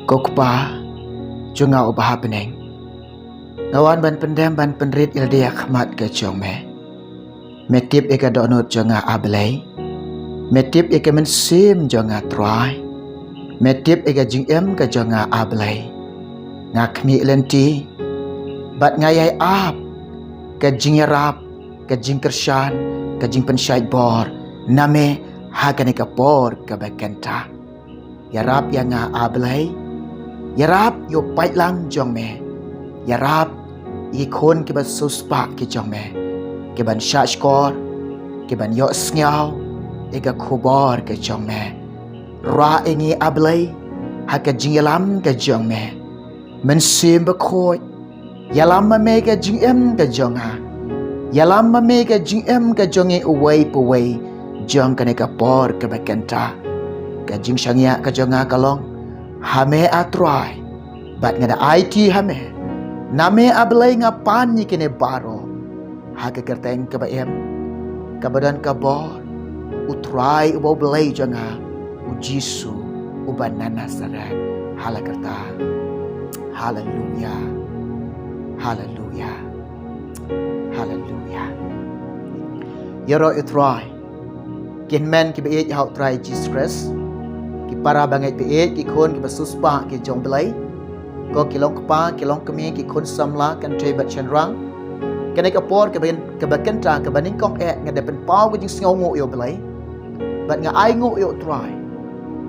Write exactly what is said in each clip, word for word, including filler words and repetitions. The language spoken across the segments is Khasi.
Ko Kpa jong nga uba ha bneng, nga wan ban pyndem ban pynrit ïalade ha khmat ka jong me. Me tip ïa ka dohnud jong nga, A Blei. Me tip ïa ka mynsiem jong nga, Trai. Me tip ïa ka jingim ka jong nga, A Blei. Nga khmih lynti bad nga ïai ap ka jingïarap, ka jingkyrshan, ka jingpynshait bor na me ha kane ka por kaba kynta. Ïarap ïa nga, A Blei. Ïarap ïa u paidlang jong me. Ïarap ïa ki khun kiba siewspah ki jong me, kiban shahshkor, kiban ïohsngew ïa ka khubor ka jong me. Rah ïa ngi, A Blei, ha ka jingïalam ka jong me. Mynsiem Bakhuid, ïalam ma me ka jingim ka jong nga. Ïalam ma me ka jingim ka jong ngi uwei pa uwei jong kane ka por kaba kynta. Ka jingshaniah ka jong nga ka long ha me, A Trai, bad nga da aiti ha me. Na me, A Blei, nga pan ïa kine baroh. Ha ka kyrteng kaba im, kaba don ka bor, U Trai uba U Blei jong nga, U Jisu uba na Nasaret. Hala karta. Haleluya. Haleluya. Haleluya. Ïaroh ïa U Trai. Ki hynmen kiba ïeit ha U Trai Jisu Khrist, ki para bangeit ba ïeit, ki khun kiba siewspah ki jong U Blei, ko ki long kpa, ki long kmie, ki khun samla, kynthei bad shynrang, kane ka por kaba, kaba kynta, kaba nyngkong eh, nga da pynpaw ka jingsngewnguh ïa U Blei bad nga ainguh ïa U Trai.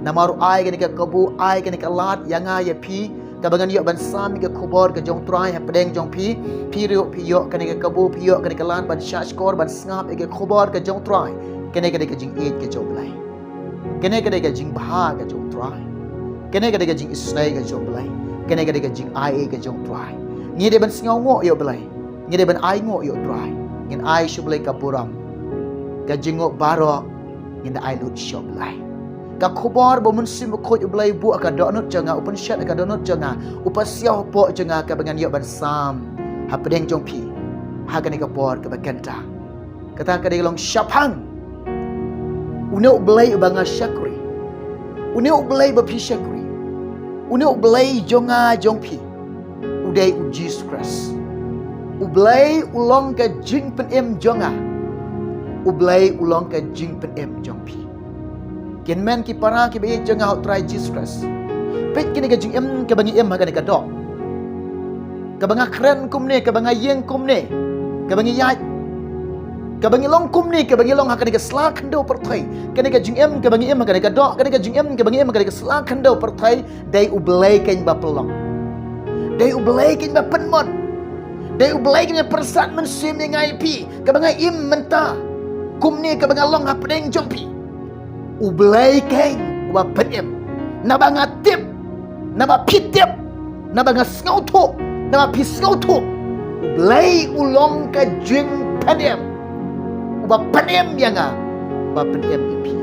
Namar u ai kane ka kabu, ai kane ka lad ïa nga ïa phi, kaba ngan ïoh ban sam ïa ka khubor ka jong U Trai hapdeng jong phi. Phi ruh phi ïoh kane ka kabu, phi ïoh kane ka lad ban shahshkor, ban sngap ïa ka khubor ka jong U Trai. Kane ka dei ka jingïeit ka jong U Blei. Kane ka dei ka jingbha ka jong U Trai. Kane ka dei ka jingisynei ka jong U Blei. Kane ka dei ka jingai ka jong U Trai. Ngi dei ban sngewnguh ïa U Blei. Ngi dei ban ainguh ïa U Trai. Ngin ai sha U Blei ka burom. Ka jingnguh baroh ngin da ai lut sha U Blei. Ka khubor ba U Mynsiem Bakhuid U Blei u buh ha ka dohnud jong nga, u pynshad ha ka dohnud jong nga, u pasiaw hapoh jong nga, kaba ngan ïoh ban sam hapdeng jong phi ha kane ka por kaba kynta. Kata ka dei ka long shaphang une U Blei uba nga shakri, une U Blei ba phi shakri, une U Blei jong nga jong phi. U dei U Jisu Khrist. U Blei u long ka jingpynim jong nga. U Blei u long ka jingpynim jong phi. Ki hynmen ki para kiba ïeit jong nga ha U Trai Jisu Khrist, peit kane ka jingim kaba ngi im ha kane ka doh, kaba nga kren kumne, kaba nga ïeng kumne, kaba ngi ïaid, kaba ngi long kumne, kaba ngi long ha kane ka sla khyndew pyrthei. Kane ka jingim kaba ngi im ha kane ka doh, kane ka jingim kaba ngi im ha kane ka sla khyndew pyrthei, dei U Blei keiñ ba pynlong. Dei U Blei keiñ ba pynmon. Dei U Blei keiñ ba pyrsad mynsiem ïa nga ïa phi, kaba nga im mynta kumne, kaba nga long hapdeng jong phi. U Blei keiñ uba pynim. Naba nga tip, naba phi tip, naba nga sngewthuh, naba phi sngewthuh, U Blei u long ka jingpynim, uba pynim ïa nga, uba pynim ïa phi.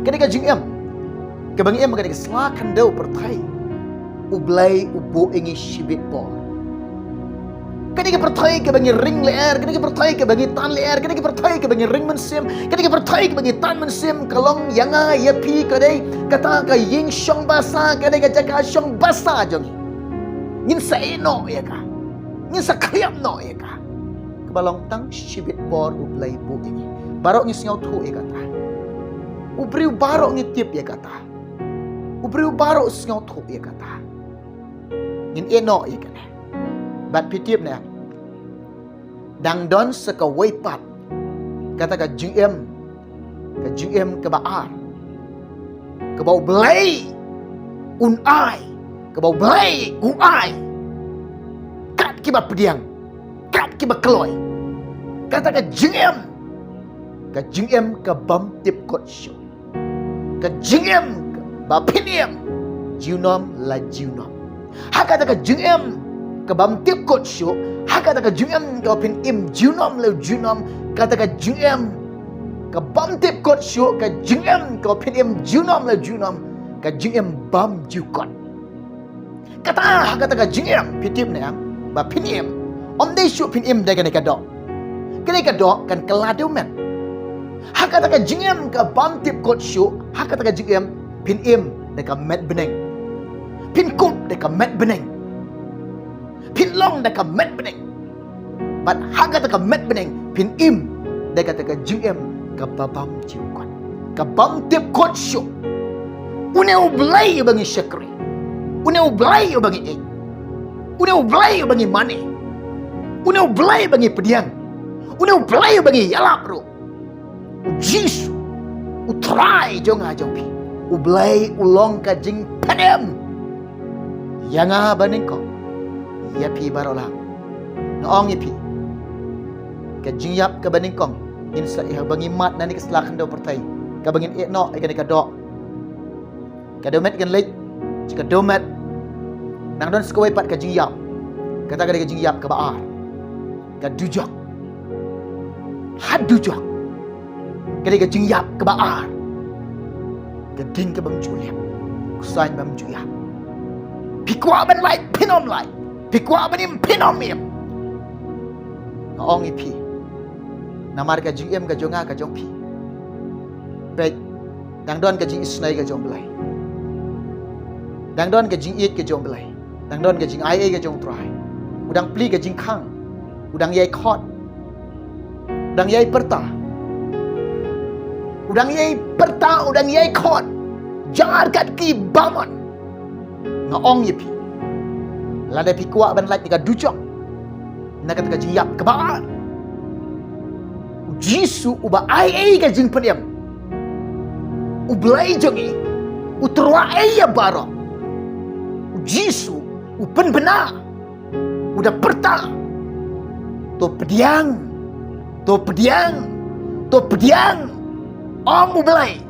Kane ka jingim kaba ngi im ha kane ka sla khyndew pyrthei, U Blei u buh ïa ngi shibit bor. Kane ka pyrthei kaba ngi ring lyer, kane ka pyrthei kaba ngi tan lyer, kane ka pyrthei kaba ngi ring mynsiem, kane ka pyrthei kaba ngi tan mynsiem, ka long ïa nga ïa phi ka dei kata ka ïing shong basa, ka dei ka jaka shong basa jong ngi. Ngin sa ïeh noh ïa ka, ngin sa khlieh noh ïa ka. Kaba long tang shibit bor U Blei u buh ïa ngi. Baroh ngi sngewthuh ïa kata. U briew baroh ngi tip ïa kata. U briew baroh u sngewthuh ïa kata. Ngin ïeh noh ïa kane. Bad phi tip ne, dang don sa kawei pat kata ka jingim, ka jingim kaba ar, kaba U Blei un ai, kaba U Blei u ai. Kat kiba pdiang, kat kiba kloi. Kata ka jingim, ka jingim ka bym tip kut shuh. Ka jingim ba phin im junom la junom. Ha kata ka jingim ka bym tip kut shuh, ha kata ka jingim ka phin im junom la junom, kata ka jingim ka bym tip kut shuh, ka jingim ka phin im junom la junom, ka jingim bym ju kut. Kata, ha kata ka jingim, phi tip ne em, ba phin im. Ym dei shuh phin im da kane ka doh. Kane ka doh kan kylla dewmet. Ha kata ka jingim ka bym tip kut shuh, ha kata ka jingim phin im da ka met bneng. Phin kup da ka met bneng. Phin long da ka met bneng. Bad ha kata ka met bneng phin im da kata ka jingim kaba bym ju kut, ka bym tip kut shuh. Une U Blei uba ngi shakri, une U Blei uba ngi ïeit, une U Blei uba ngi mane, une U Blei uba ngi pdiang, une U Blei uba ngi ïalap ruh. U Jisu, U Trai jong nga jong phi, U Blei u long ka jingpynim ïa nga banyngkong, ïa phi baroh lang. Nga ong ïa phi, ka jingïap kaba nyngkong ngin sa ïa ba ngi mad na kane ka sla khyndew pyrthei, kaba ngin ïeh noh ïa kane ka doh. Ka dei met kan leit, ka dei met. Nang don sa kawei pat ka jingïap. Kata ka dei ka jingïap kaba ar. Ka dujok. Ha dujok. Ka dei ka jingïap kaba ar. Ka ding ka bym ju leh. Ka saiñ bym ju ïap. Phi kwah ban lait phin ym lait. Phi kwah ban im phin ym im. Nga ong ïa phi. Namar ka jingim ka jong nga ka jong phi. Peit, dang don ka jingisynei ka jong U Blei. Dang don ka jingïeit ka jong U Blei. Dang don ka jingaiei ka jong U Trai. U dang plie ka jingkhang. U dang ïai khot. U dang ïai pyrta. U dang ïai pyrta, u dang ïai khot. Jar kat ki bamon. Nga ong ïa phi, lada phi kwah ban lait na ka dujok, na kata ka jingïap kaba ar, U Jisu uba ai ei ka jingpynim, U Blei jong ngi, U Trai ei ïa baroh, U Jisu u pynbna, u da pyrta, to pdiang, to pdiang, to pdiang, ong U Blei,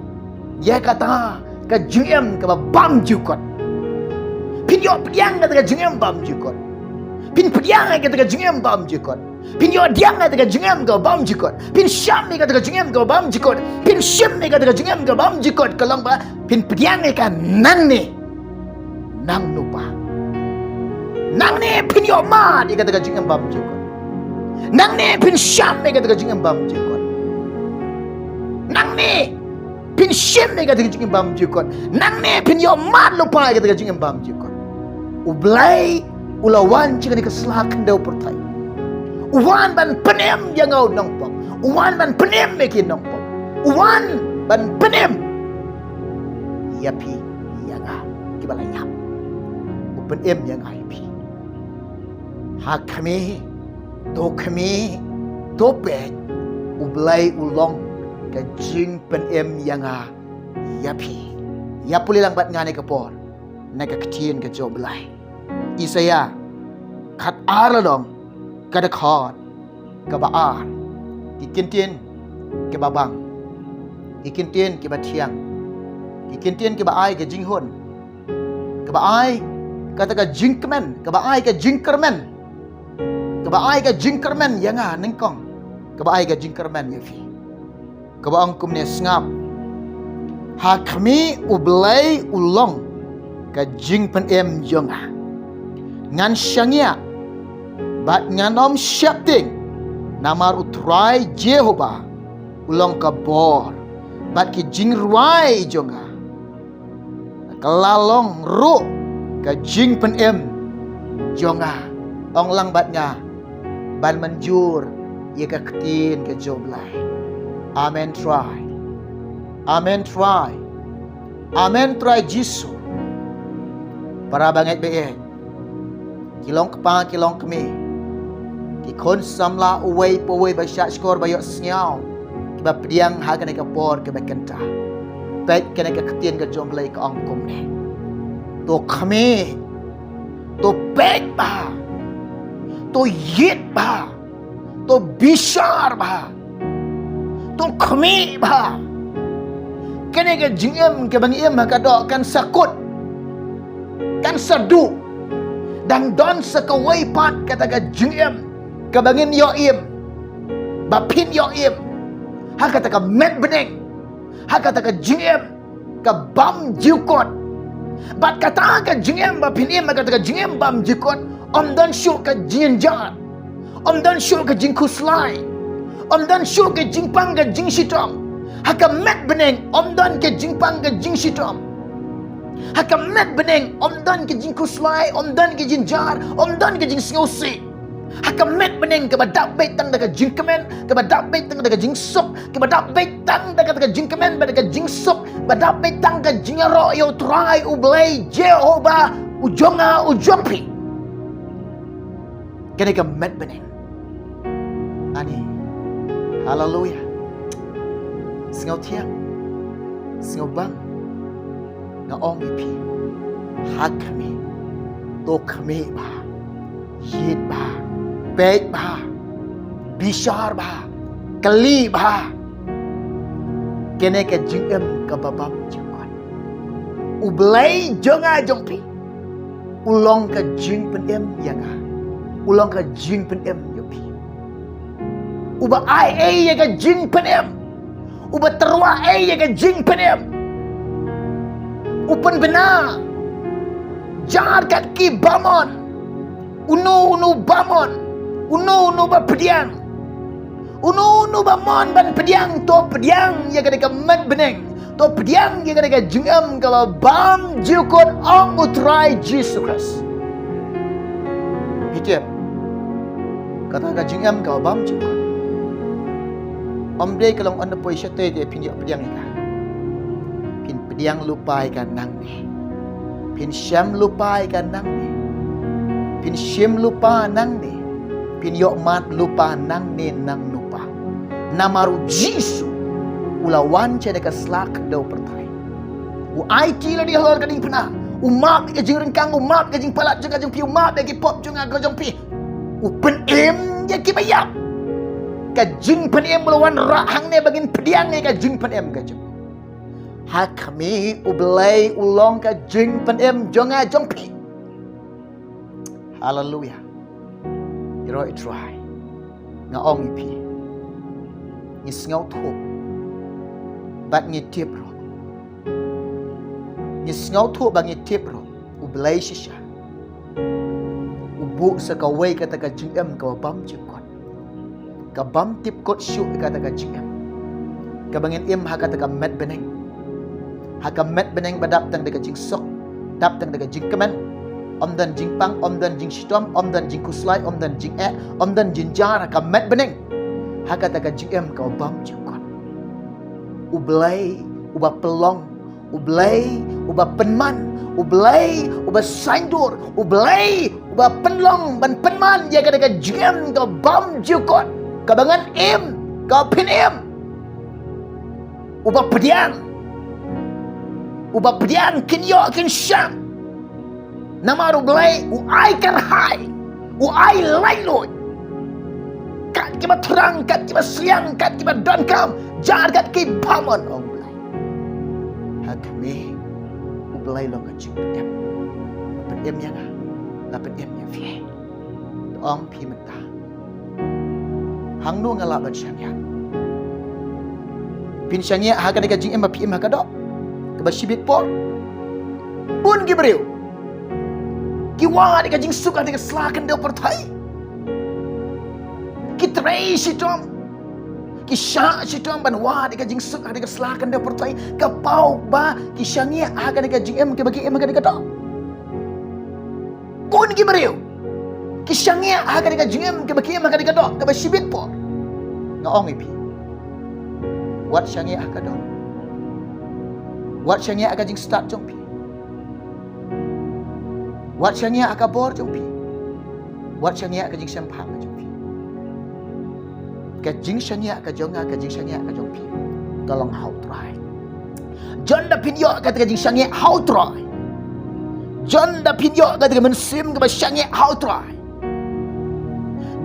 ïa kata ka jingim kaba bym ju kut. Phin ïoh pdiang kata ka jingim bym ju kut. Phin pdiang kata ka jingim bym ju kut. Phin ïoh pdiang kata ka jingim kaba bym ju kut. Phin shim kata ka jingim kaba bym ju kut. Phin shim kata ka jingim kaba bym ju kut. Ka long ba phin pdiang ïa ka nangne. Nangno pat, nangne phin ïoh mad ïa kata ka jingim bym ju kut. Nangne phin shim ïa kata ka jingim bym ju kut. Nangne phin shim ïa kata ka jingim bym ju kut. Nangne phin ïoh mad lypa ïa kata ka jingim bym ju kut. U Blei u la wan sha kane ka sla khyndew pyrthei. U wan ban pynim ïa nga u nongpop. U wan ban pynim ïa ki nongpop. U wan ban pynim ïa phi, ïa nga, kiba la ïap. U pynim ïa nga ïa phi. Ha khmih, to khmih, to peit, U Blei u long ka jingpynim ïa nga, ïa phi. Ïa pule lang bad nga ne ka por na ka ktien ka jong U Blei. Isaïah khat ar la dong, ka dkhot kaba ar. Ki kyntien kiba bang, ki kyntien kiba thiang, ki kyntien kiba ai ka jinghun, kaba ai kata ka jingkmen, kaba ai ka jingkyrmen, kaba ai ka jingkyrmen ïa nga nyngkong, kaba ai ka jingkyrmen ïa phi. Kaba ong kumne, sngap. Ha khmih U Blei u long ka jingpynim jong nga. Ngan shaniah bad ngan ym sheptieng, namar U Trai Jehobah u long ka bor bad ki jingrwai jong nga. Ka la long ruh ka jingpynim jong nga. Ong lang bad nga ban mynjur ïa ka ktien ka jong U Blei. Amen Trai. Amen Trai. Amen Trai Jisu. Para bangeit ba ïeit, ki long kpa ki long kmie, ki khun samla uwei pa uwei ba shahshkor ba ïohsngew, kiba pdiang ha kane ka por kaba kynta. Peit kane ka ktien ka jong U Blei ka ong kumne. To khmih, to peit bha, to ïeit bha, to bishar bha, to khmih bha. Kane ka jingim kaba ngi im ha ka doh kan sa kut, kan sa duh. Dang don sa kawei pat kata ka jingim kaba ngin ïoh im, ba phin ïoh im ha kata ka met bneng, ha kata ka jingim ka bym ju kut. Bad kata ka jingim ba phin im ha kata ka jingim bym ju kut, ym don shuh ka jingïajar, ym don shuh ka jingkhuslai, Ym don shuh ka jingpang ka jingshitom. Ha ka met bneng ym don ka jingpang ka jingshitom. Ha ka met bneng ym don ka jingkhuslai, ym don ka jingjynjar, ym don ka jingsngewsih. Ha ka met bneng kaba dap beit tang da ka jingkmen, kaba dap beit tang da ka jingsuk, kaba dap beit tang da ka, da ka jingkmen bad da ka jingsuk, ba dap beit tang ka jingïaroh ïa U Trai U Blei Jehobah, u jong nga u jong phi. Kane ka met bneng. Ani. Haleluia. Sngewthiang. Sngewbang. Nga ong ïa phi. Ha khmih. To khmih bha. Ïeit bha. Peit bha. Bishar bha. Kylli bha. Kane ka jingim kaba bymjukut. U Blei jong nga jong phi. U long ka jingpynim ïa nga. U long ka jingpynim ïa phi. Uba ai ei ïa ka jingpynim. Uba tyrwa ei ïa ka jingpynim. U pynbna. Jar kat ki bamon. Uno uno bamon. Uno uno ba pdiang. Uno uno ba mon ban pdiang, to pdiang ïa kane ka met bneng. To pdiang ïa kane ka jingim kaba bymjukut, ong U Trai Jisu Khrist. Phi tip. Kata ka jingim kaba bymjukut. Ym dei ka long ynda poi shatei te phin ïoh pdiang ïa ka. Phin pdiang lypa ïa ka nangne. Phin shem lypa ïa ka nangne. Phin shim lypa nangne. Phin ïoh mad lypa nangne nangno pat. Namar U Jisu u la wan sha kane ka sla khyndew pyrthei. U aiti lade halor ka diengphna. U map ïa ka jingryngkang, u map ïa ka jingpalat jong nga jong phi, u map ïa ki pop jong nga ka jong phi. U pynim ïa kiba ïap. Ka jingpynim u la wanrah hangne ba ngin pdiang ïa ka jingpynim ka jong u. Ha khmih, U Blei u long ka jingpynim jong nga jong phi. Haleluia. Ïaroh ïa U Trai. Nga ong ïa phi. Ngi sngewthuh. Bad ngi tip ruh. Ngi sngewthuh bad ngi tip ruh. U Blei shisha u buh sa kawei kata ka jingim kaba bymjukut. Ka bym tip kut shuh ïa kata ka jingim. Kaba ngin im ha kata ka met bneng. Ha ka met bneng ba dap tang da ka jingsuk, dap tang da ka jingkmen. Ym don jingpang, ym don jingshitom, ym don jingkhuslai, ym don jingeh, ym don jynjar ha ka met bneng. Ha kata ka jingim kaba bymjukut. U Blei uba pynlong, U Blei uba pynman, U Blei uba saiñdur, U Blei uba pynlong ban pynman ïa kata ka jingim kaba bymjukut, kaba ngan im, kaba phin im. Uba pdiang, uba pdiang kin ïoh kin shem. Namar U Blei u ai kyrhai, u ai laitluid. Kat kiba thrang, kat kiba sliang, kat kiba donkam, jar kat ki bamon, ong U Blei. Ha khmih, U Blei long ka jingpynim. La pynim ïa nga, la pynim ïa phi. Ong phi mynta. Hangno nga lah ban shaniah? Phin shaniah ha kane ka jingim ba phi im ha ka doh kaba shibit por. Bun ki briew ki wad ïa ka jingsuk ha kane ka sla khyndew pyrthei. Ki trei shitom, ki shah shitom ban wad ïa ka jingsuk ha kane ka sla khyndew pyrthei. Ka paw ba ki shaniah ha kane ka jingim kaba ki im ha kane ka doh. Bun ki briew ki shaniah ha kane ka jingim kaba ki im ha kane ka doh kaba shibit por. Nga ong ïa phi, wat shaniah ha ka doh. Wat shaniah ha ka jingstad jong phi. Wat shaniah ha ka bor jong phi. Wat shaniah ha ka jingshemphang jong phi. Ka jingshaniah ka jong nga, ka jingshaniah ka jong phi, ka long ha U Trai. Jon da phin ïoh kata ka jingshaniah ha U Trai. Jon da phin ïoh kata ka mynsiem kaba shaniah ha U Trai.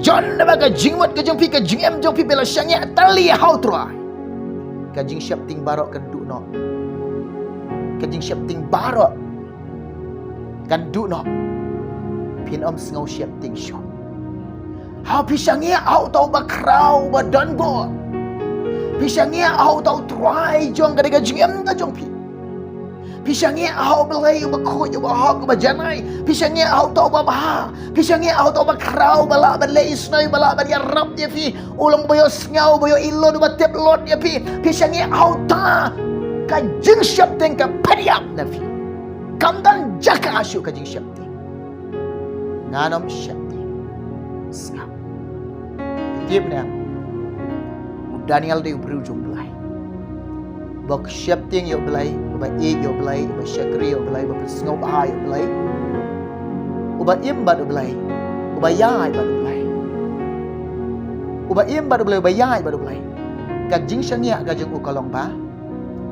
Jon da ba ka jingmut ka jong phi, ka jingim jong phi ba la shaniah tali ha U Trai. Ka jingsheptieng baroh kan duh noh. Ka jingsheptieng baroh kan duh noh. Phin ym sngew sheptieng shuh. Ha phi shaniah ha uta uba khraw ba don bor. Phi shaniah ha uta U Trai jong kane ka jingim ka jong phi. Phi shaniah ha U Blei uba khuid, uba hok, uba janai. Phi shaniah ha uta uba bha. Phi shaniah ha uta uba khraw, uba lah ban leh isynei, uba lah ban ïarap ïa phi. U long uba ïohsngew, uba ïohi lut, uba tip lut ïa phi. Phi shaniah ha uta. Ka jingsheptieng ka pynïap na phi. Kam don jaka shuh ka jingsheptieng. Ngan ym sheptieng. Sngap. Tip ne em? U Daniel dei u briew jong U Blei. Uba sheptieng ïa U Blei, uba ïeit ïa U Blei, uba shakri ïa U Blei, uba pynsngewbha ïa U Blei. Uba im bad U Blei, uba ïaid bad U Blei. Uba im bad U Blei, uba ïaid bad U Blei. Ka jingshaniah ka jong u ka long ba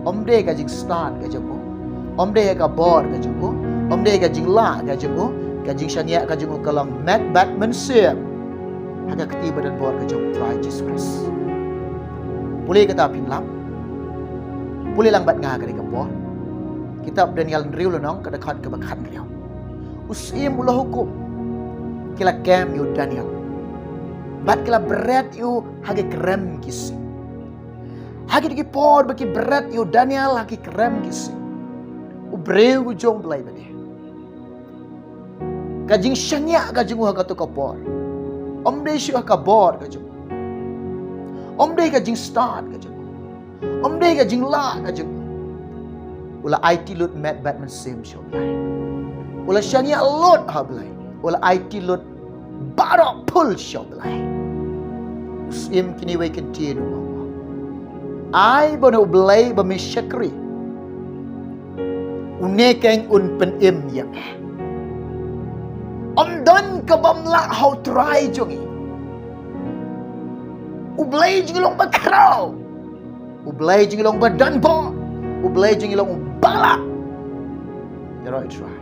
Ym dei ka jingstad ka jong u. Ym dei ka bor ka jong u. Ym dei ka jinglah ka jong u. Ka jingshaniah ka jong u ka long met bad mynsiem ha ka kti ba don bor ka jong U Trai Jisu Khrist. Pule kata phin lap. Pule lang bad nga ha kane ka por. Kitab Daniel hynriew lynnong, ka dkhot kaba khathynriew. U syiem u la hukum. Ki la kem ïa u Daniel. Bad ki la bret ïa u ha ki krem ki sing. Ha kito ki por ba ki bret ïa u Daniel ha ki krem ki sing, u briew u jong U Blei ba dei, ka jingshaniah ka jong u ha kato ka por ym dei shuh ha ka bor ka jong u. Ym dei ka jingstad ka jong u. Ym dei ka jinglah ka jong u. U la aiti lut met bad mynsiem sha U Blei. U la shaniah lut ha U Blei. U la aiti lut baroh phul sha U Blei. U syiem kine wei kyntien u ong, ai ba na U Blei ba me shakri, une keiñ un pynim ïa me. Ym don ka bym lah ha U Trai jong ngi. U Blei jong ngi long ba khraw. U Blei jong ngi long ba don bor. U Blei jong ngi long uba lah. Ïaroh U Trai.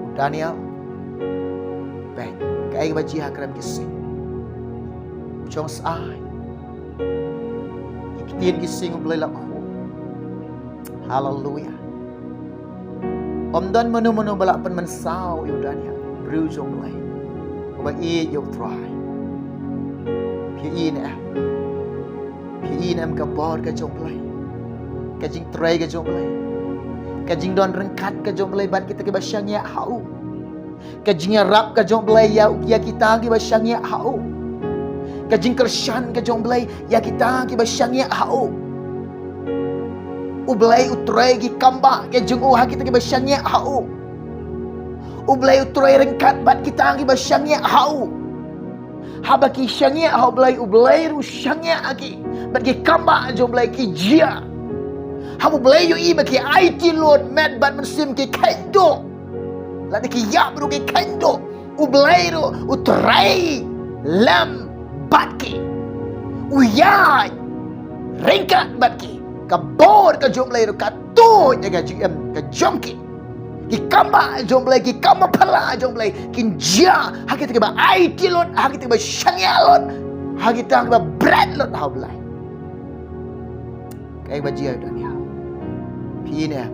U Daniel, bad kaei ba jia ha krem ki sing, u shong sah ïa ki ktien ki sing, U Blei la khuid. Haleluia. Ym don mano mano ba lah pynmynsaw ïa u Daniel, briew jong U Blei, uba ïeit ïa U Trai. Phi ïohi ne em? Phi ïohi ne em ka bor ka jong U Blei, ka jingtrei ka jong U Blei, ka jingdon ryngkat ka jong U Blei bad kita kiba shaniah ha u? Ka jingïarap ka jong U Blei ïa, ïa kita kiba shaniah ha u. Ka jingkyrshan ka jong U Blei ïa kita kiba shaniah ha u. U Blei u trei ki kambah ka jong u ha kita kiba shaniah ha u. U Blei u trei ryngkat bad kita kiba shaniah ha u. Haba ki shaniah ha U Blei, U Blei ruh u shaniah ha ki. Bad ki kambah jong U Blei ki jia. Haba U Blei u ïohi ba ki aiti lut met bad mynsiem, ki kheiñ duh. Lada ki ïap ruh ki kheiñ duh. U Blei ruh u trei lem bad ki. U ïaid ryngkat bad ki. Ka bor ka jong U Blei ruh ka tuid ïa ka jingim ka jong ki. Ki kambah jong U Blei, ki kambah phylla jong U Blei kin jia ha kita kiba aiti lut, ha kita kiba shaniah lut, ha kita kiba bret lut ha U Blei. Kaei ba jia ïa u Daniel? Phi ïohi ne em?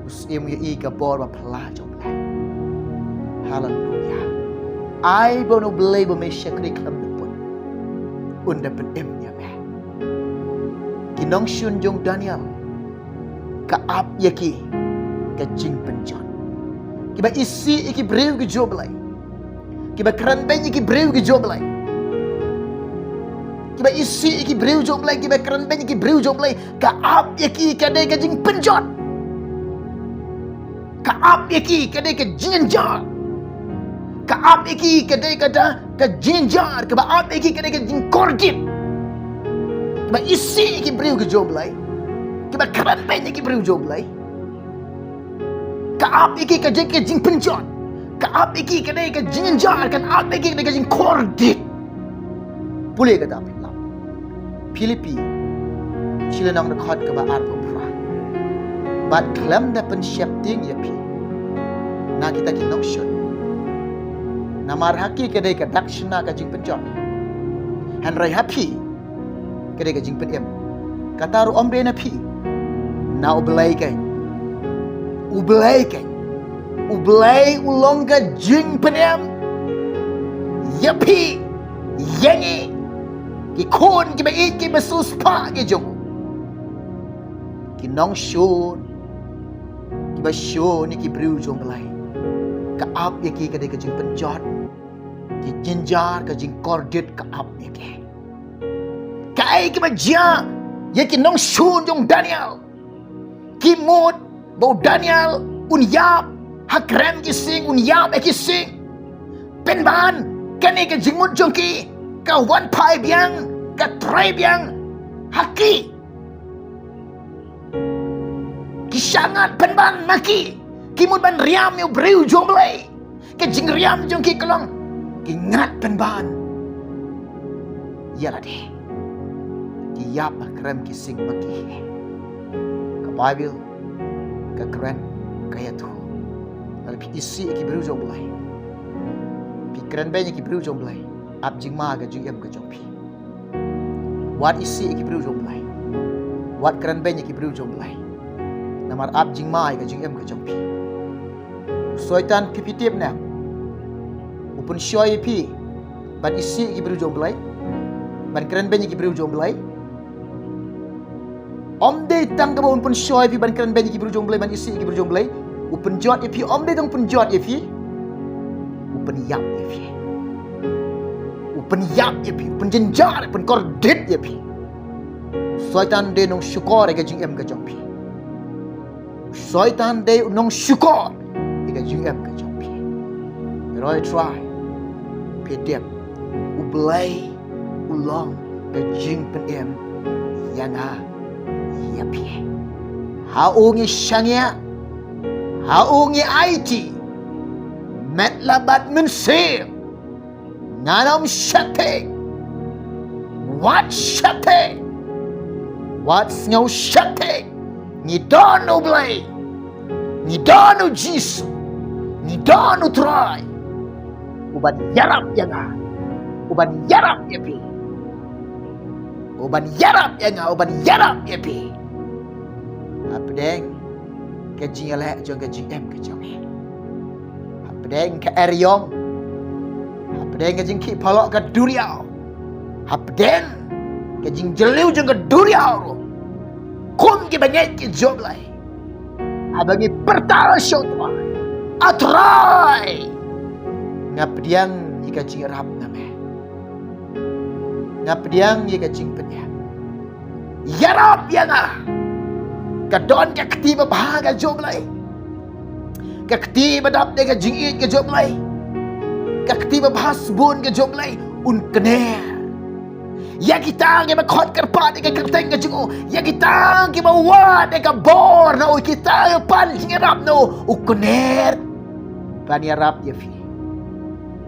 U syiem u ïohi ka bor ba phylla jong U Blei. Haleluia. Ai ba na U Blei ba me shakri khlem da pun, un da pynim ïa me. Ki nongshun jong u Daniel, ka ap ïa ki ka jingpynjot. Kiba isih ïa ki briew ki jong U Blei. Kiba kren beiñ ïa ki briew ki jong U Blei. Kiba isih ïa ki briew jong U Blei, kiba kren beiñ ïa ki briew jong U Blei. Ka ap ïa ki ka dei ka jingpynjot. Ka ap ïa ki ka dei ka jingjynjar. Ka ap ïa ki ka dei ka da ka jingjynjar. Kaba ap ïa ki ka dei ka jingkordit. Kiba isih ïa ki briew ki jong U Blei, kiba kren beiñ ïa ki briew jong U Blei. Ka ap ïa ki ka dei ka jingpynjot. Ka ap ïa ki ka dei ka jingjynjar. Ka ap ïa ki ka dei ka jingkordit. Pule kata phi lap. Philippi shi lynnong dkhot kaba arphew phra. Bad khlem da pynsheptieng ïa phi na kita ki nongshun. Namar ha ki ka dei ka dak shna ka jingpynjot, hynrei ha phi ka dei ka jingpynim. Kata ruh ym dei na phi, na U Blei keiñ. U Blei keiñ. U Blei u long ka jingpynim ïa phi, ïa ngi, ki khun kiba ïeit kiba siewspah ki jong u. Ki nongshun ba shun ïa ki briew jong U Blei, ka ap ïa ki ka dei ka jingpynjot. Ki jynjar, ka jingkordit ka ap ïa ki. Kaei kaba jia ïa ki nongshun jong u Daniel? Ki mut ba u Daniel un ïap ha krem ki sing, un ïap ha ki sing. Pynban kane ka jingmut jong ki ka wan phai biang, ka trei biang ha ki. Ki shangat pynban ma ki, ki mut ban riam ïa u briew jong U Blei. Ka jingriam jong ki ka long, ki ngat pynban ïa lade. Ki ïap ha krem ki sing ma ki. Ka Baibl ka kren, ka ïathuh, lada phi isih ïa ki briew jong U Blei, phi kren beiñ ïa ki briew jong U Blei, ap jingma ka jingim ka jong phi. Wat isih ïa ki briew jong U Blei. Wat kren beiñ ïa ki briew jong U Blei. Namar ap jingma ïa ka jingim ka jong phi. U Soitan, phi, phi tip ne em, u pynshoi ïa phi ban isih ïa ki briew jong U Blei, ban kren beiñ ïa ki briew jong U Blei. Ym dei tang kaba un pynshoi ïa phi ban kren beiñ ïa ki briew jong U Blei, ban isih ïa ki briew jong U Blei. U pynjot ïa phi, ym dei tang pynjot ïa phi, u pynïap ïa phi. U pynïap ïa phi, u pynjynjar, u pynkordit ïa phi. U Soitan dei nongshukor ïa ka jingim ka jong phi. U Soitan dei u nongshukor ïa ka jingim ka jong phi. Hynrei trai, phi tip, U Blei u long ka jingpynim ïa nga, ïa phi. Ha u ngi shaniah, ha u ngi aiti, met la bad mynsiem. Ngan ym sheptieng. Wat sheptieng. Wat sngew sheptieng. Ngi don U Blei. Ngi don U Jisu. Ngi don U Trai. U ban ïarap ïa nga. U ban ïarap ïa phi. U ban ïarap ïa nga. U ban ïarap ïa phi. Hapdeng ka jingïaleh jong ka jingim ka jong ngi. Hapdeng ka eriong. Hapdeng ka jingkhih phalok ka duriaw. Hapdeng ka jingjylliew jong ka duriaw ruh, kum ki bangeit ki jong U Blei, haba ngi pyrta sha U Trai, A Trai, nga pdiang ïa ka jingïarap na me. Nga pdiang ïa ka jingpynim. Ïarap ïa nga. Ka don ka kti babha ka jong U Blei. Ka kti ba dap da ka jingïeit ka jong U Blei. Ka kti babha sbun ka jong U Blei. Un kner ïa kita kiba khot kyrpad ïa ka kyrteng ka jong u. Ïa kita kiba wad ïa ka bor na u. Kita kiba pan jingïarap na u. U kner ban ïarap ïa phi,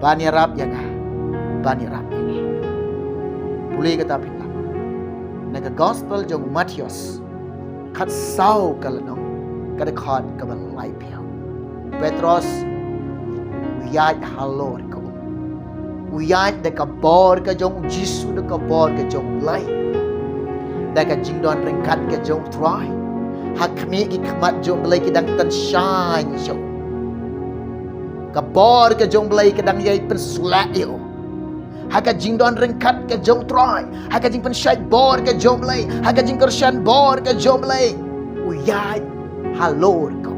ban ïarap ïa nga, ban ïarap ïa ngi. Pule kata phi lah na ka gospel jong u Mathaios, khatsaw ka lynnong, ka dkhot kaba laiphew. U Petros u ïaid halor ka um. U ïaid da ka bor ka jong U Jisu, da ka bor ka jong U Blei, da ka jingdon ryngkat ka jong U Trai. Ha khmih ki khmat jong U Blei ki dang tyngshaiñ sha u. Ka bor ka jong U Blei ka dang ïai pynsleh ïa u. Ha ka jingdon ryngkat ka jong U Trai, ha ka jingpynshait bor ka jong U Blei, ha ka jingkyrshan bor ka jong U Blei, u ïaid halor ka um.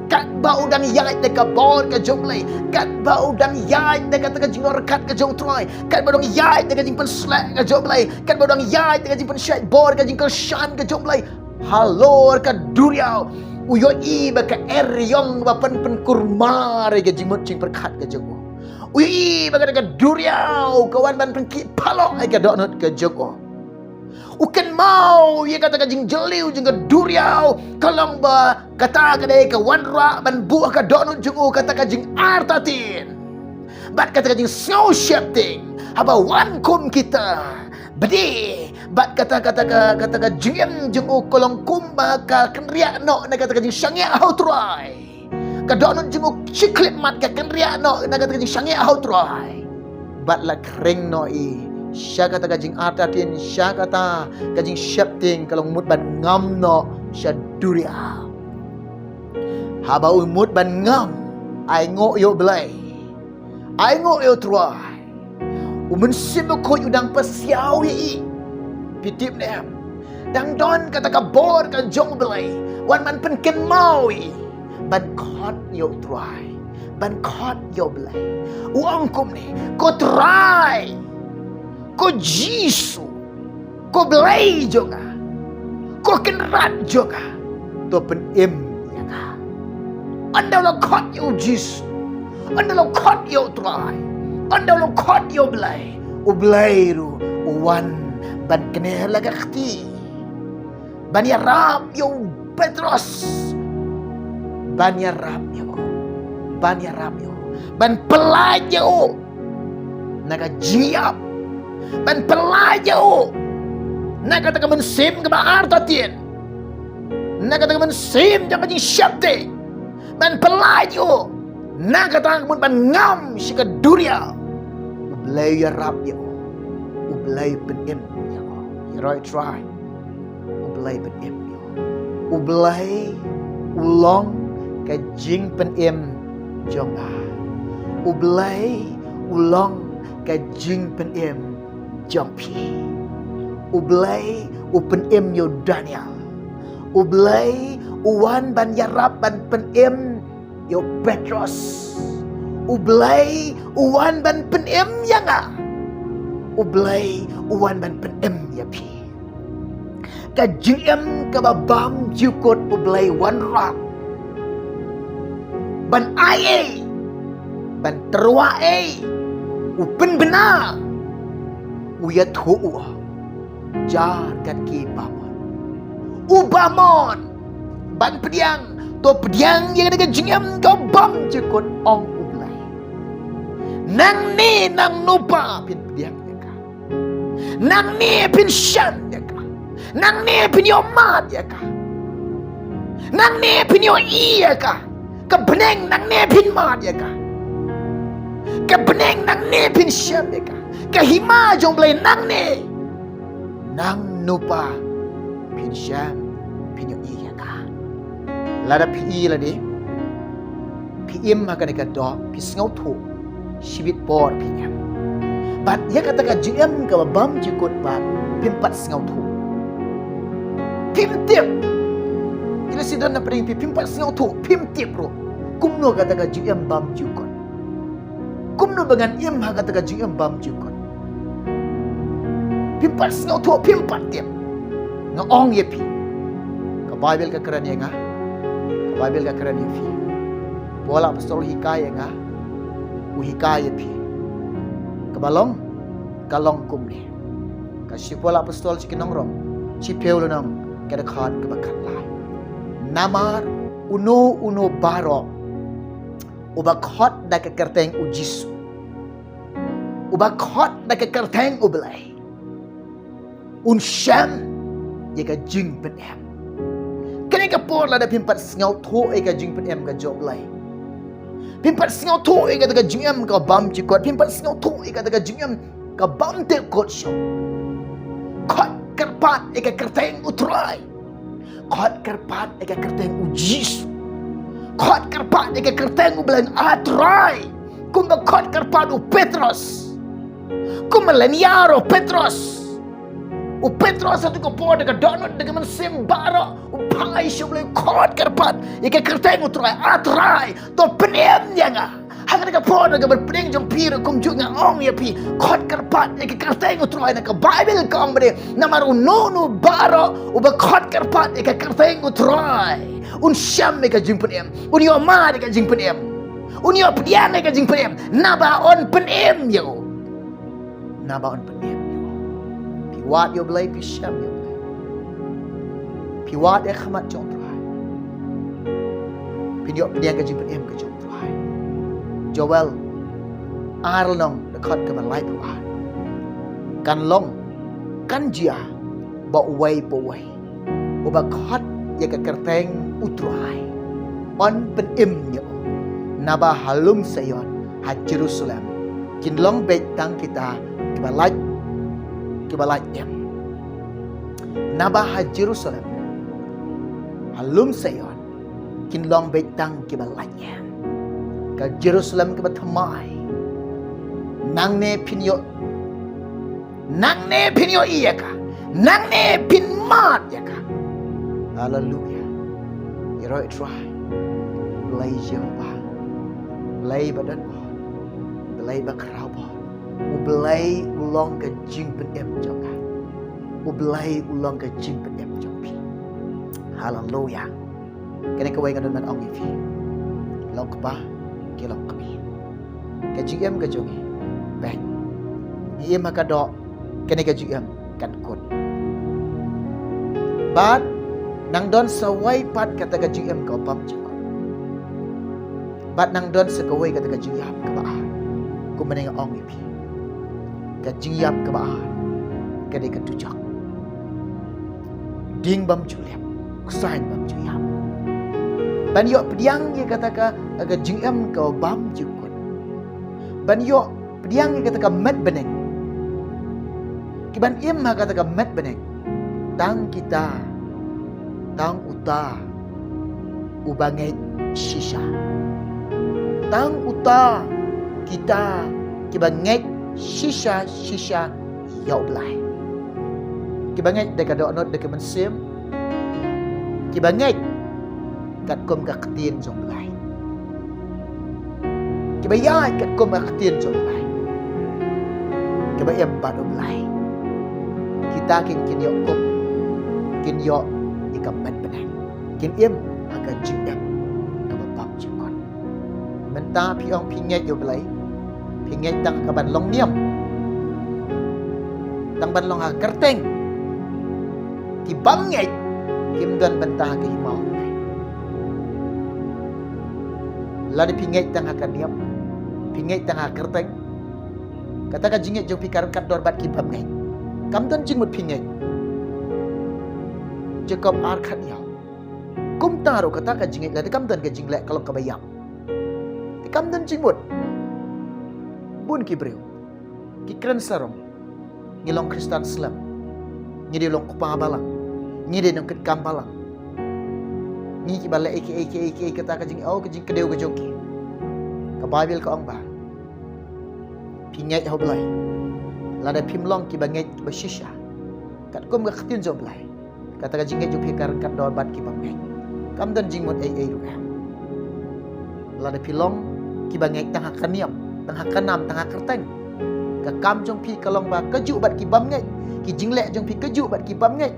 Katba u dang ïaid da ka bor ka jong U Blei, katba u dang ïaid da kata ka jingdon ryngkat ka jong U Trai, katba u dang ïaid da ka jingpynsleh ka jong U Blei, katba u dang ïaid da ka jingpynshait bor, ka jingkyrshan ka jong U Blei halor ka duriaw, u ïohi ba ka eriong ba pyn, pynkulmar ïa ka jingmut jingpyrkhat ka jong u. U ïohi ba kata ka duriaw ka wan ban pynkhih phalok ïa ka dohnud ka jong u. U kynmaw ïa kata ka jingjylliew jong ka duriaw, ka long ba kata ka dei ka wanrah ban buh ka dohnud jong u, kata ka jingartatien bad kata ka jingsngew sheptieng haba wan kum kita bad, bad kata, kata ka, kata ka jingim jong u ka long kumba ka kynriah noh na kata ka jingshaniah ha U Trai. Ka dohnud jong u shi khyllipmat ka kynriah noh na kata ka jingshaniah ha U Trai. Bad la khring noh i sha kata ka jingartatien, sha kata ka jingsheptieng, ka long mut ban ngam noh sha duriaw. Haba u mut ban ngam, ainguh ïa U Blei, ainguh ïa U Trai, U Mynsiem Bakhuid u dang pasiaw ïa i. Phi tip ne em? Dang don kata ka bor ka jong U Blei wan ban pynkynmaw i. ban khot ïa U Trai, ban khot ïa U Blei. U ong kumne, ko Trai, ko Jisu, ko Blei jong nga, ko Kynrad jong nga, to pynim ïa nga. Ynda la khot ïa U Jisu, ynda la khot ïa U Trai, ynda la khot ïa U Blei, U Blei ruh u wan ban kner la ka kti, ban ïarap ïa u Petros, ban ïarap ïa u, ban ïarap ïa u, ban pyllait ïa u na ka jingïap, ban pyllait ïa u na kata ka mynsiem kaba artatien, na kata ka mynsiem jong ka jingsheptieng, ban pyllait ïa u na kata ka mut ban ngam sha ka duriaw. U Blei ïarap ïa u, U Blei pynim ïa u. Ïaroh Trai, U Blei pynim ïa u. U Blei u long ka jingpynim jong nga. U Blei u long ka jingpynim jong phi. U Blei u pynim ïa u Daniel. U Blei u wan ban ïarap, ban pynim ïa u Petros. U Blei u wan ban pynim ïa nga. U Blei u wan ban pynim ïa phi. Ka jingim kaba bymjukut U Blei wanrah ban ai ei, ban tyrwa ei, u pynbna, u ïathuh u ong, jar kat ki bamon. U bamon ban pdiang, to pdiang ïa ka jingim kaba bymjukut, ong U Blei. Nangne nangno pat phin pdiang ïa ka. Nangne phin shem ïa ka. Nangne phin ïoh mad ïa ka. Nangne phin ïohi ïa ka. Ka bneng nangne phin mad ïa ka. Ka bneng nangne phin shem ïa ka. Ka hima jong U Blei nangne. Nangno pat phin shem, phin ïohi ïa ka. Lada phi ïohi lade, phi im ha kane ka doh, phi sngewthuh, shibit por phi im. Bad ïa kata ka jingim kaba bymjukut pat phim pat sngewthuh, phim tip. Ïa lada don na pdeng phi, phim pat sngewthuh, phim tip ruh kumno kata ka jingim bymjukut. Kumno ba ngan im ha kata ka jingim bymjukut. Phim pat sngewthuh, phim pat tip. Nga ong ïa phi, ka Baibl ka kren ïa nga, ka Baibl ka kren ïa phi. Paul apostol u hikai ïa nga, u hikai ïa phi. Kaba long, ka long kumne. Ka shithi Paul apostol sha ki nong Rom, shiphew lynnong, ka dkhot kaba khatlai. Namar uno uno baroh uba khot da ka kyrteng U Jisu, uba khot da ka kyrteng U Blei, un shem ïa ka jingpynim. Kane ka por lada phim pat sngewthuh ïa ka jingpynim ka jong U Blei, phim pat sngewthuh ïa kata ka jingim kaba bymjukut, phim pat sngewthuh ïa kata ka jingim kaba bymtip kut shuh, khot kyrpad ïa ka kyrteng U Trai. Khot kyrpad ïa ka kyrteng U Jisu. Khot kyrpad ïa ka kyrteng U Blei, A Trai. Kumba khot kyrpad u Petros. Kumba lynñiar u Petros. U Petros hato ka por da ka dohnud, da ka mynsiem baroh, u phai sha U Blei, khot kyrpad ïa ka kyrteng U Trai, A Trai, to pynim ïa nga. Ha kane ka por, na ka bynta pdeng jong phi ruh kumjuh nga ong ïa phi, khot kyrpad ïa ka kyrteng U Trai. Na ka Baibl ka ong ba dei, namar uno uno baroh uba khot kyrpad ïa ka kyrteng U Trai, un shem ïa ka jingpynim, un ïoh mad ïa ka jingpynim, un ïoh pdiang ïa ka jingpynim, naba un pynim ïa u. Naba un pynim ïa u. Phi wad ïa U Blei, phi shem ïa U Blei, phi wad ïa ka khmat jong U Trai, phin ïoh pdiang ka jingpynim ka jong U Trai. Joel ar lynnong, dkhot kaba laiphew ar. Kan long, kan jia ba uwei pa uwei uba khot ïa ka kyrteng U Trai un pynim ïa u. Naba ha lum Sion, ha Jerusalem, kin long beit tang kita kiba lait, kiba lait im. Naba ha Jerusalem, ha lum Sion, kin long beit tang kiba lait im. Ka Jerusalem kaba thymmai, nangne phin ïoh, nangne phin ïohi ïa ka, nangne phin mad ïa ka. Haleluia. Ïaroh Trai. Blei Jehobah, Blei ba don bor, Blei ba khraw bor, U Blei u long ka jingpynim jong nga. U Blei u long ka jingpynim jong phi. Haleluya. Kane kawei nga don ban ong ïa phi. Long kpa, ki long kmie. Ka jingim ka jong ngi, peit, ngi im ha ka doh, kane ka jingim kan kut. Bad nang don sa wei pat kata ka jingim ka bym jukut. Bad nang don sa kawei kata ka jingïap kaba ar. Kumba nga ong ïa phi, ka jingïap kaba ar ka dei ka dujok. Ding bym ju lip, ksaiñ bym ju ïap. Ban ïoh pdiang ïa kata ka, ka jingim ka bym jukut. Ban ïoh pdiang ïa kata ka met bneng. Ki ban im ha kata ka met bneng, tang kita, tang uta uba ngeit shisha. Tang uta kita kiba ngeit shisha shisha ïa U Blei. Kiba ngeit da ka dohnud da ka mynsiem, kiba ngeit katkum ka ktien jong U Blei, kiba ïaid katkum ka ktien jong U Blei, kiba im bad U Blei. Kita kin, kin ïoh kup, kin ïoh ïa ka met bneng, kin im ha ka jingim kaba bym jukut. Mynta phi ong phi ngeit ïa U Blei, phi ngeit tang ka ban long niam, tang ban long ha kyrteng. Ki bym ngeit kim don bynta ha ka hima U Blei. Lada phi ngeit tang ha ka niam, phi ngeit tang ha kyrteng, kata ka jingngeit jong phi ka ryngkat dor bad ki bym ngeit. Kam don jingmut phi ngeit. Jakob ar khatñiew. Kumta ruh kata ka jingngeit lada kam don ka jingleh ka long kaba ïap. Te kam don jingmut. Bun ki briew ki kren sarong, ngi long Khristan slem, ngi dei long kpa balang, ngi dei nongkitkam balang. Ngi kiba leh ei ki ei ki ei ki ei, kata ka jing, oh, ka jingkdew ka jong ki. Ka Baibl ka ong ba phi ngeit ha U Blei, lada phim long kiba ngeit kiba shisha katkum ka ktien jong U Blei, kata ka jingngeit jong phi ka ryngkat dor bad ki bym ngeit. Kam don jingmut ei ei ruh em. Lada phi long kiba ngeit tang ha ka niam, tang ha ka nam, tang ha kyrteng, ka kam jong phi ka long ba kajuh bad ki bym ngeit, ki jingleh jong phi kajuh bad ki bym ngeit.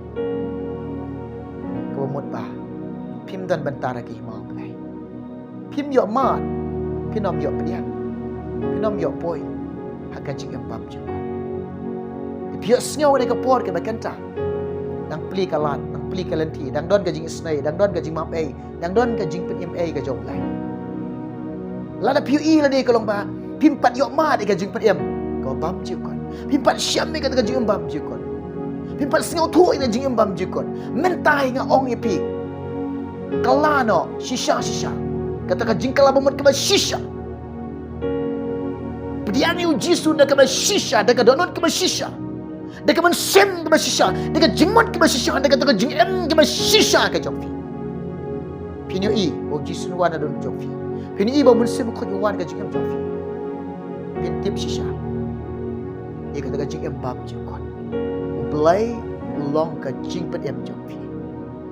Kaba mut ba phim don bynta ha ka hima U Blei. Phim ïoh mad, phin ym ïoh pdiang, phin ym ïoh poi ha ka jingim bymjukut. Te phi ïohsngew ha kane ka por kaba kynta, dang plie ka lad, dang plie ka lynti, dang don ka jingisynei, dang don ka jingmap ei, dang don ka jingpynim ei ka jong U Blei. Lada phi ïohi lade ka long ba phim pat ïoh mad ïa ka jingpynim kaba bymjukut, phim pat shem ïa kata ka jingim bymjukut, phim pat sngewthuh ïa ka jingim bymjukut, mynta nga ong ïa phi, kylla noh shisha shisha kata ka jingkylla ba mut kaba shisha. Pdiang ïa U Jisu da kaba shisha, da ka dohnud kaba shisha, da ka mynsiem kaba shisha, da ka jingmut kaba shisha, da kata ka jingim kaba shisha ka jong phi. Phin ïohi ba U Jisu un wan ha ka dohnud jong phi. Phin ïohi ba U Mynsiem Bakhuid un wan ha ka jingim jong phi. Phin tip shisha ïa kata ka jingim bymjukut. U Blei u long ka jingpynim jong phi.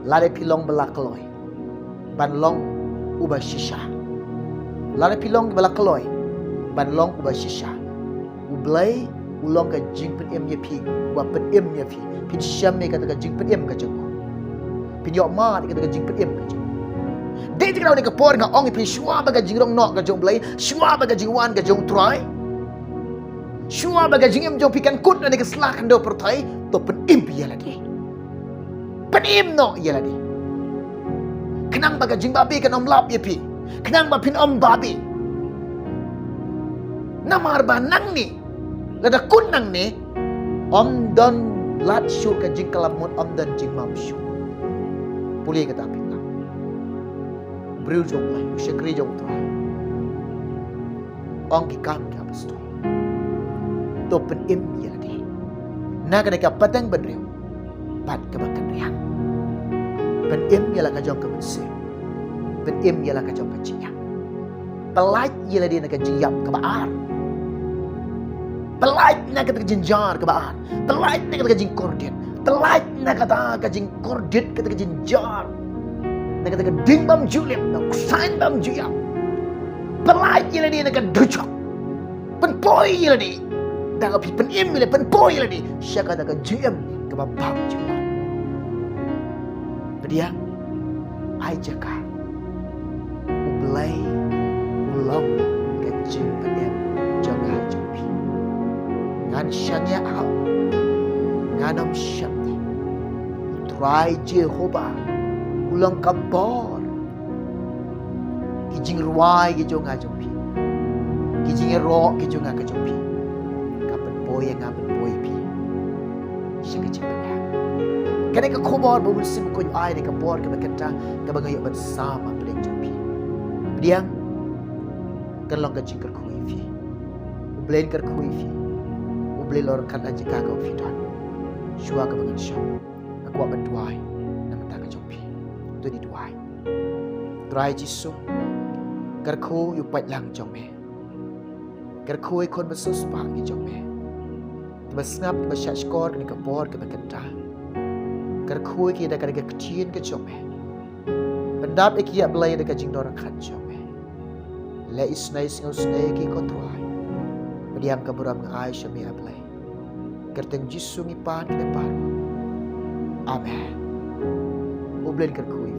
Lada phi long ba la kloi ban long uba shisha. Lada phi long ba la kloi ban long uba shisha, U Blei u long ka jingpynim ïa phi, uba pynim ïa phi. Phin shem ïa kata ka jingpynim ka jong u. Phin ïoh mad ïa kata ka jingpynim ka jong u. Dei te kane ka por nga ong ïa phi, shuwa ba ka jingrong noh ka jong U Blei, shuwa ba ka jingwan ka jong U Trai, shuwa ba ka jingim jong phi kan kut na kane ka sla khyndew pyrthei, to pynim ïa lade. Pynim noh ïa lade. Khnang ba ka jingbabe kan ym lap ïa phi. Khnang ba phin ym babe. Namar ba nangne, lada kut nangne, ym don lad shuh ka jingkylla ba mut, ym don jingmap shuh. Pule kata phi tang. Briew jong U Blei, u shakri jong U Trai. Ong ki kam ki apostol. To pynim ïa lade na kane ka pateng bynriew bad kaba kynriang. Pynim ïa la ka jong ka mynsiem. Pynim ïa la ka jong ka jingïap. Pyllait ïa lade na ka jingïap kaba ar. Pyllait na kata ka jynjar kaba ar. Pyllait na kata ka jingkordit. Pyllait na kata ka jingkordit, kata ka jynjar, na Kata ka ding bym ju lip, na u ksain bym ju ïap. Pyllait ïa lade na ka dujok. Pynpoi ïa lade. Da ka phi pynim ïa lade, pynpoi ïa lade sha kata ka jingim kaba bym ju ïap. Pdiang, ai jaka. U Blei u long ka jingpynim jong nga jong phi. Ngan shaniah, ngan ym sheptieng. U Trai Jehobah u long ka bor. Ki jingrwai ki jong nga jong phi, ki jingïaroh ki jong nga ki jong phi, ka pynpoi ïa nga, pynpoi ïa phi sha ka jingpynim. Kane ka khubor ba u Mynsiem Bakhuid u ai ha kane ka por kaba kynta, kaba nga ïoh ban sam hapdeng jong phi. Pdiang, kan long ka jingkyrkhu ïa phi. U Blei un kyrkhu ïa phi. U Blei un lor khana jaka kaba phi don. Shuwa kaba ngan shong, nga kwah ban duwai na ka bynta ka jong phi. To ngin duwai. Trai Jisu, kyrkhu ïa u paidlang jong me. Kyrkhu ïa ki khun bad ki siewspah ki jong me, kiba sngap, kiba shah shkor ha kane ka por kaba kynta. Kyrkhu ïa ki da ka, da ka ktien ka jong me. Pyndap ïa ki, ïa Blei, da ka jingdonkam jong me. Leh isynei sngewsynei ïa ki, ko Trai. Pdiang, ka burom nga ai sha me, ïa Blei. Kyrteng Jisu ngi pan kine baroh. Amen. U Blei un kyrkhu ïa